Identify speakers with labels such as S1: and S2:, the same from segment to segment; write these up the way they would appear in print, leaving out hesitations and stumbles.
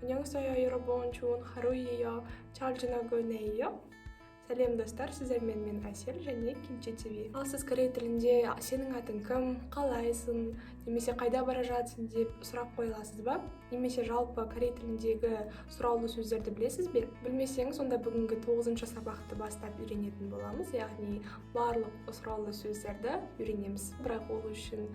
S1: 안녕하세요 여러분, 좋은 하루예요. 잘 지내고 있나요? Сәлем, достар! Сіздермен мен, Әсел, және Кимчи ТВ. Ал сіз корей тілінде «Сенің атың кім?», «Қалайсың?» немесе «Қайда бара жатсың?» деп сұрақ қоя аласыз ба? Немесе жалпы корей тіліндегі сұраулы сөздерді білесіз бе? Білмесеңіз, онда бүгінгі тоғызыншы сабақты бастап үйренетін боламыз, яғни барлық сұраулы сөздерді үйренеміз. Бірақ ол үшін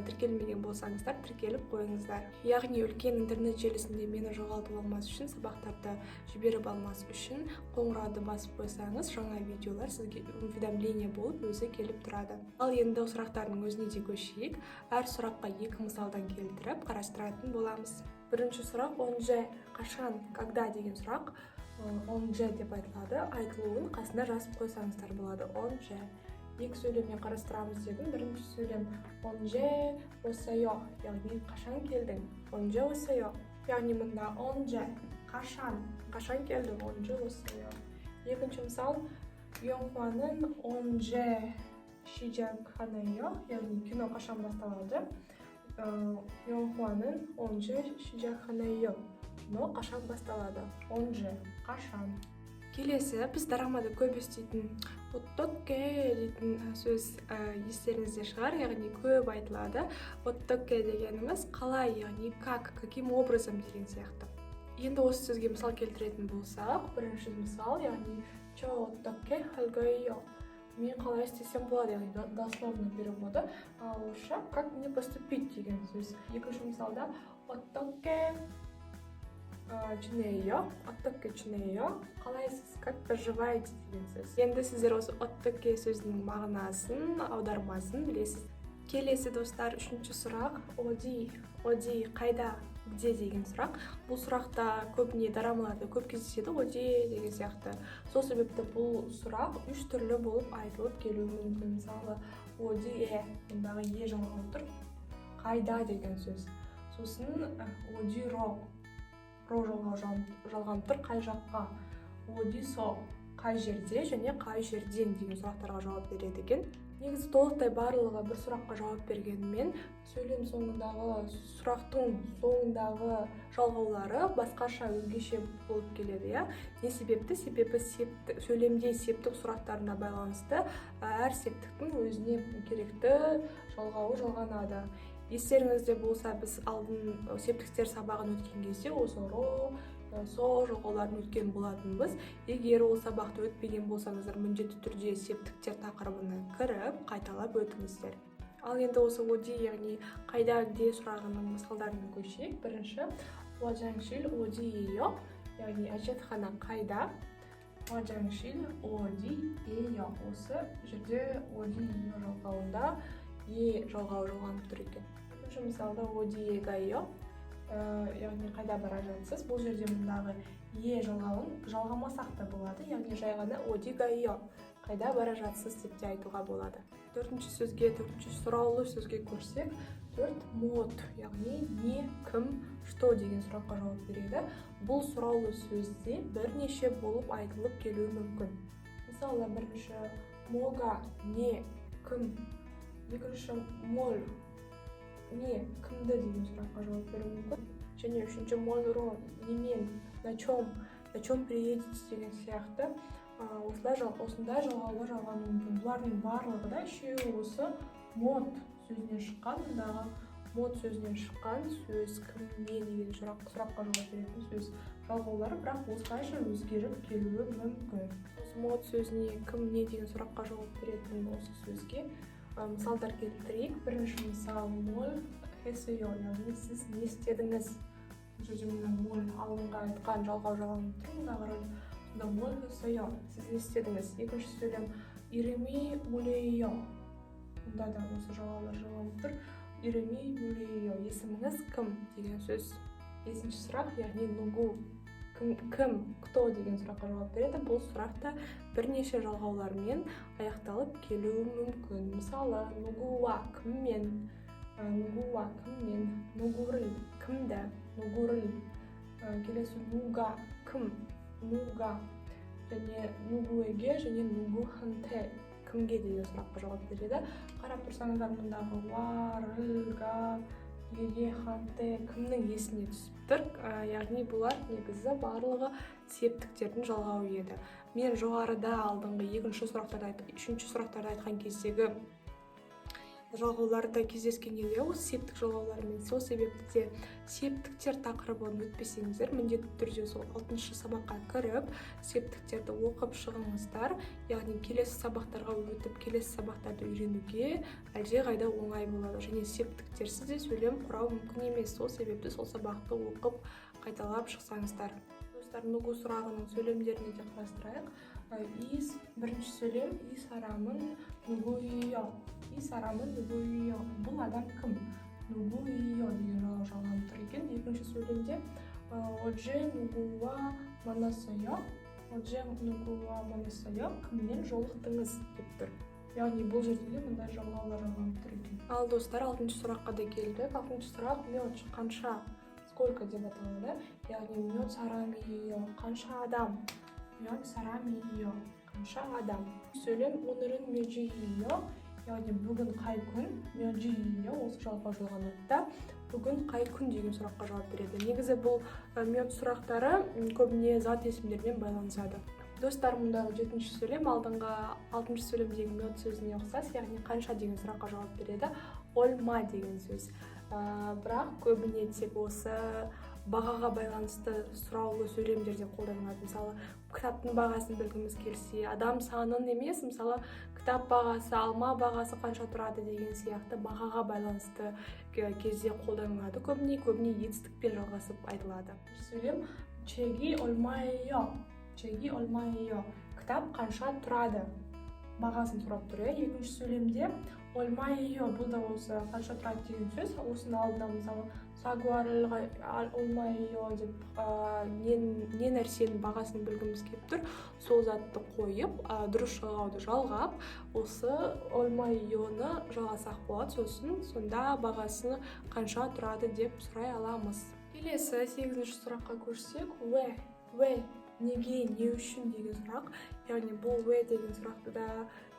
S1: тіркелмеген болсаңыздар, тіркеліп қойыңыздар. Яғни үлкен интернет желісінде мені жоғалтып алмас үшін, сабақтарды жіберіп алмас үшін қоңырауды басып қойсаңыз, жаңа видеолар сізге уведомление болып өзі келіп тұрады. Ал енді сұрақтардың өзіне де көшейік. Әр сұраққа екі мысалдан келтіріп қарастыратын боламыз. Бірінші сұрақ: 언제, қашан, когда деген сұрақ. 언제 деп айтылады. Айтылуын қасында жазып қойсаңыздар болады. 언제. Екі сөйлеммен қарастырамыз дедім. Бірінші сөйлем: 언제 왔어요, яғни қашан келдің? 언제 왔어요, яғни мында 언제, қашан, қашан келдің? 언제 왔어요. Екінші мысал: 영화는 언제 시작하나요? Яғни кино қашан басталады? 영화는 언제 시작하나요? Кино қашан басталады? 언제, қашан. Келесі біз дорамада көп еститін 어떻게 дейтін сөз естеріңізде шығар, яғни көп айтылады. 어떻게 дегеніміз қалай, яғни как, каким образом деген сияқты. Енді осы сөзге мысал келтіретін болсақ, бірінші мысал, яғни 저 어떻게 할까요? Мен қалай істесем болады, яғни дословно переводы, ал орысша «как мне поступить» деген сөз. Екінші мысалда 어떻게 지내요? 어떻게 지내요? Қалайсыз, как поживаете деген сөз. Енді сіздер осы 어떻게 сөзінің мағынасын, аудармасын білесіз. Келесі, достар, үшінші сұрақ: 어디. 어디, қайда, где деген сұрақ. Бұл сұрақта көбіне дорамаларда көп кездеседі, 어디 деген сияқты. Сол себепті бұл сұрақ үш түрлі болып айтылып келуі мүмкін. Мысалы, 어디에, мұндағы е жалғауы тұр, қайда деген сөз. Сосын 어디로, ро жалғауы жалғанып тұр, қай жаққа. 어디서, қай жерде және қай жерден деген сұрақтарға жауап береді екен. Негізі толықтай барлығы бір сұраққа жауап бергенімен, сөйлем соңындағы, сұрақтың соңындағы жалғаулары басқаша, өзгеше болып келеді, иә. Не себепті? Себебі сөйлемде септік сұрақтарына байланысты әр септіктің өзіне керекті жалғауы жалғанады. Естеріңізде болса, біз алдын септіктер сабағын өткен кезде осы ро, со жалғауларын өткен болатынбыз. Егер ол сабақты өтпеген болсаңыздар, міндетті түрде септіктер тақырыбына кіріп, қайталап өтіңіздер. Ал енді осы 어디, яғни қайда, где сұрағының мысалдарына көшейік. Бірінші: 화장실 어디에요? Яғни әжетхана қайда? 화장실 어디에요? Осы жерде 어디에요 жалғауында е жалғауы жалғанып тұр екен. Екінші мысалда: 어디에 가요? Яғни қайда бара жатсыз? Бұл жерде мұндағы е жалғауын жалғамасақ та болады, яғни жай ғана 어디 가요, қайда бара жатсыз деп те айтуға болады. Төртінші сөзге, төртінші сұраулы сөзге көшсек, төрт: 무엇, яғни не, кім, что деген сұраққа жауап береді. Бұл сұраулы сөзде бірнеше болып айтылып келуі мүмкін. Мысалы, бірінші: 뭐가, не, кім. Екінші: 뭘, не, кімді деген сұраққа жауап беруі мүмкін. Және үшінші: 뭘로, немен, на чем, на чем приедете деген сияқты. Осылай осындай жалғаулар жалғануы мүмкін. Бұлардың барлығы да, үшеуі осы 무엇 сөзінен шыққан. Мұндағы 무엇 сөзінен шыққан сөз, кім, не деген сұраққа жауап беретін сөз жалғаулары, бірақ осылайша өзгеріп келуі мүмкін. Осы 무엇 сөзіне, кім, не деген сұраққа жауап беретін осы сөзге мысалдар келтірейік. Бірінші мысал: 뭘 했어요? Яғни сіз не істедіңіз? Бұл жерде мына 뭘, алдыңғы айтқан жалғау жалғанып тұр мұндағы рөл. Сонда 뭘 했어요? Сіз не істедіңіз? Екінші сөйлем: 이름이 뭐예요? Мұнда да осы жалғаулар жалғанып тұр. 이름이 뭐예요? Есіміңіз кім деген сөз. Бесінші сұрақ, яғни 누구, кім, кім, кто деген сұраққа жауап береді. Бұл сұрақ та бірнеше жалғаулармен аяқталып келуі мүмкін. Мысалы, 누구와, кіммен, 누구와, кіммен, 누구를, кімді, 누구를, келесі 누가, кім, 누가 және 누구에게 және 누구한테, кімге деген сұраққа жауап береді. Қарап тұрсаңыздар, мұндағы 와, рыл, га Еге, ханте кімнің есіне түсіп тұр? Яғни бұлар негізі барлығы септіктердің жалғауы еді. Мен жоғарыда алдыңғы екінші сұрақтарда, үшінші сұрақтарда айтқан кездегі жалғауларда кездескен еді осы септік жалғауларымен. Сол себепті де септіктер тақырыбын өтпесеңіздер, міндетті түрде сол алтыншы сабаққа кіріп, септіктерді оқып шығыңыздар. Яғни келесі сабақтарға өтіп, келесі сабақтарды үйренуге әлдеқайда оңай болады. Және септіктерсіз де сөйлем құрау мүмкін емес. Сол себепті сол сабақты оқып, қайталап шықсаңыздар. Достар, 누구 сұрағының сөйлемдеріне де қарастырайық. Бірінші сөйлем: 이 사람은 누구예요? 이 사람은 누구예요? Бұл адам кім? 누구예요 деген жалғау жалғанып тұр екен. Екінші сөйлемде: 어제 누구와 만났어요? 어제 누구와 만났어요? Кіммен жолықтыңыз деп тұр. Яғни бұл жерде де мындай жалғаулар жалғанып тұр екен. Ал, достар, алтыншы сұраққа да келдік. Алтыншы сұрақ 몇, қанша, сколько деп аталады. Яғни 몇 사람이에요? Қанша адам? 몇 사람이에요? Қанша адам? Сөйлем: 오늘은 몇일이에요? Яғни бүгін қай күн? 몇일이에요, осы жалғау жалғанады да, бүгін қай күн деген сұраққа жауап береді. Негізі бұл 몇 сұрақтары көбіне зат есімдермен байланысады. Достар, мұндағы жетінші сөйлем алдыңғы алтыншы сөйлемдегі 몇 сөзіне ұқсас, яғни қанша деген сұраққа жауап береді, 얼마 деген сөз. Бірақ көбіне тек осы бағаға байланысты сұраулы сөйлемдерде қолданылады. Мысалы, кітаптың бағасын білгіміз келсе, адам санын емес, мысалы, кітап бағасы, алма бағасы қанша тұрады деген сияқты бағаға байланысты кезде қолданылады. Көбіне етістікпен жалғасып айтылады. Сөйлем: 책이 얼마예요? 책이 얼마예요? Кітап қанша тұрады? Бағасын сұрап тұр, иә. Екінші сөйлемде 얼마예요, бұл да осы қанша тұрады деген сөз. Осының алдына, мысалы, 사과를 얼마예요 деп, не нәрсенің бағасын білгіміз келіп тұр, сол затты қойып, дұрыс жалғауды жалғап, осы 얼마예요ны жалғасақ болады. Сосын сонда бағасы қанша тұрады деп сұрай аламыз. Келесі сегізінші сұраққа көшсек: 왜. 왜, неге, не үшін деген сұрақ. Яғни бұл 왜 деген сұрақты да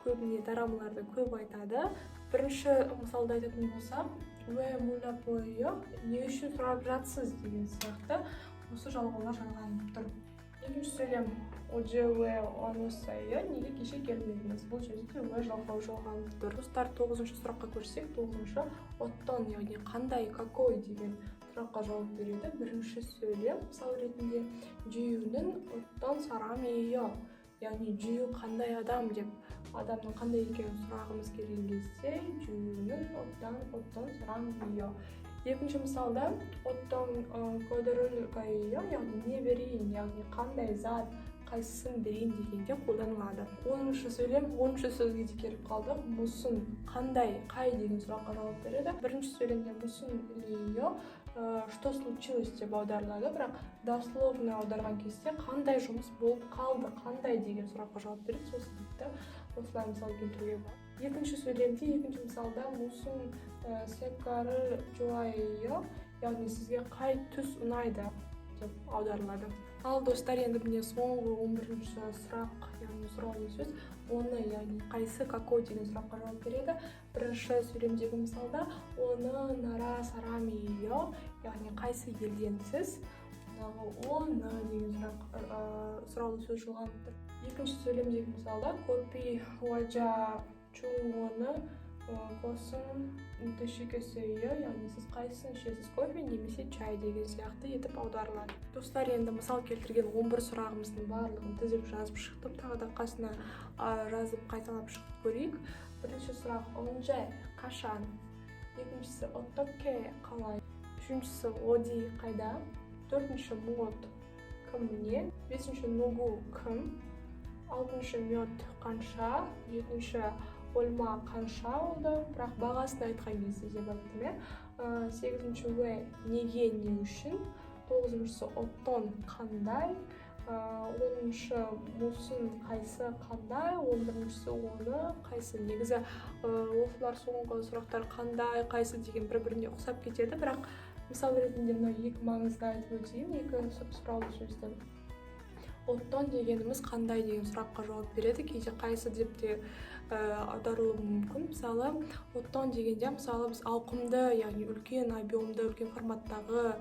S1: көбіне дорамаларда көп айтады. Бірінші мысалда айтатын болсақ: 왜 물어봐요? Не үшін сұрап жатсыз деген сияқты осы жалғаулар жалғанып тұр. Екінші сөйлем: 어제 왜 안 왔어요? Неге кеше келмедіңіз? Бұл жерде де 왜 жалғауы жалғанып тұр. Достар, тоғызыншы сұраққа көшсек. Тоғызыншы 어떤, яғни қандай, какой деген сұраққа жауап береді. Бірінші сөйлем мысал ретінде: 지우는 어떤 사람이에요? Яғни Джию қандай адам деп, адамның қандай екенін сұрағымыз келген кезде: 지우는 어떤 사람이에요? Екінші мысалда: 어떤 거드릴까요? Яғни не берейін, яғни қандай зат, қайсысын берейін дегенде қолданылады. 10-шы сөйлем, 10-шы сөзге де келіп қалдық. 무슨, қандай, қай деген сұраққа жауап береді. Бірінші сөйлемде 무슨 일이에요, что случилось деп аударылады, бірақ дословно аударған кезде қандай жұмыс болып қалды, қандай деген сұраққа жауап береді. Сол себепті осылай мысал келтіруге болады. Екінші сөйлемде, екінші мысалда: 무슨 색깔을 좋아해요? Яғни сізге қай түс ұнайды деп аударылады. Ал, достар, енді міне соңғы 11-ші сұрақ, яғни сұраулы сөз 어느, яғни қайсы, какой деген сұраққа жауап береді. Бірінші сөйлемдегі мысалда: 어느 나라 사람이에요? Яғни қайсы елденсіз? Мұндағы 어느 деген сұрақ, сұраулы сөз жалғанып тұр. Екінші сөйлемдегі мысалда: 커피 화자 중 어느 것을 드시겠어요? Яғни сіз қайсысын ішесіз, кофе немесе чай деген сияқты етіп аударылады. Достар, енді мысал келтірген 11 сұрағымыздың барлығын тізіп жазып шықтым. Тағы да қасына жазып, қайталап шығып көрейік. Бірінші сұрақ: 언제, қашан. Екіншісі: 어떻게, қалай. Үшіншісі: 어디, қайда. Төртінші: 무엇, кім, не. Бесінші: 누구, кім. Алтыншы: 몇, қанша. Жетінші: 얼마, қанша болды, бірақ бағасын айтқан кезде деп айттым, иә. Сегізінші: 왜, неге, не үшін. Тоғызыншысы: 어떤, қандай. 10-шы: 무슨, қайсы, қандай. 11-шісі: 어느, қайсы. Негізі осылар, соңғы сұрақтар, қандай, қайсы деген бір біріне ұқсап кетеді, бірақ мысал ретінде мынау екі маңызды айтып өтейін, екі сұраулы сөзді. 어떤 дегеніміз қандай деген сұраққа жауап береді, кейде қайсы деп те аударылуы мүмкін. Мысалы, 어떤 дегенде, мысалы, біз ауқымды, яғни үлкен объемды, үлкен форматтағы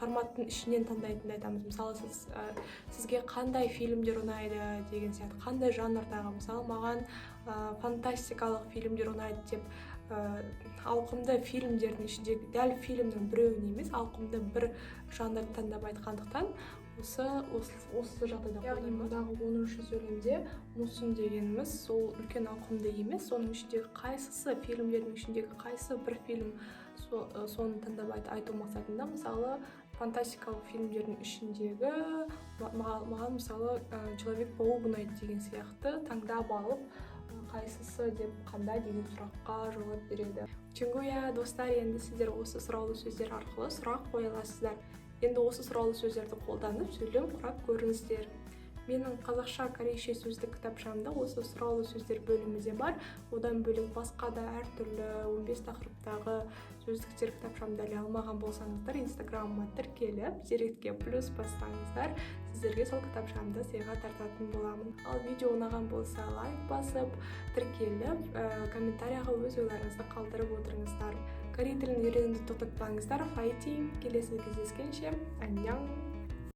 S1: форматтың ішінен таңдайтынды айтамыз. Мысалы, сізге қандай фильмдер ұнайды деген сияқты, қандай жанрдағы. Мысалы, маған фантастикалық фильмдер ұнайды деп, ауқымды фильмдердің ішіндегі дәл фильмнің біреуін емес, ауқымды бір жанрды таңдап айтқандықтан, осы жағдайда. Яғни мұндағы 10-сөйлемде 무슨 дегеніміз сол үлкен ауқымды емес, соның ішіндегі қайсысы, фильмдердің ішіндегі қайсы бір фильм, соны таңдап айту мақсатында. Мысалы, фантастикалық фильмдердің ішіндегі маған, мысалы, человек паук ұнайды деген сияқты таңдап алып, қайсысы деп, қандай деген сұраққа жауап береді. 친구야, достар, енді сіздер осы сұраулы сөздер арқылы сұрақ қоя аласыздар. Енді осы сұраулы сөздерді қолданып, сөйлем құрап көріңіздер. Менің қазақша корейше сөздік кітапшамда осы сұраулы сөздер бөлімі де бар. Одан бөлек басқа да әртүрлі 15 тақырыптағы сөздіктер кітапшамды іле алмаған болсаңыздар, Инстаграмыма тіркеліп, директке плюс бассаңыздар, сіздерге сол кітапшамды сыйға тартатын боламын. Ал видео ұнаған болса, лайк басып, тіркеліп, комментарияға өз ойларыңызды қалдырып отырыңыздар. Корей тілін үйренуді тоқтатпаңыздар. 파이팅! Келесі кездескенше, 안녕!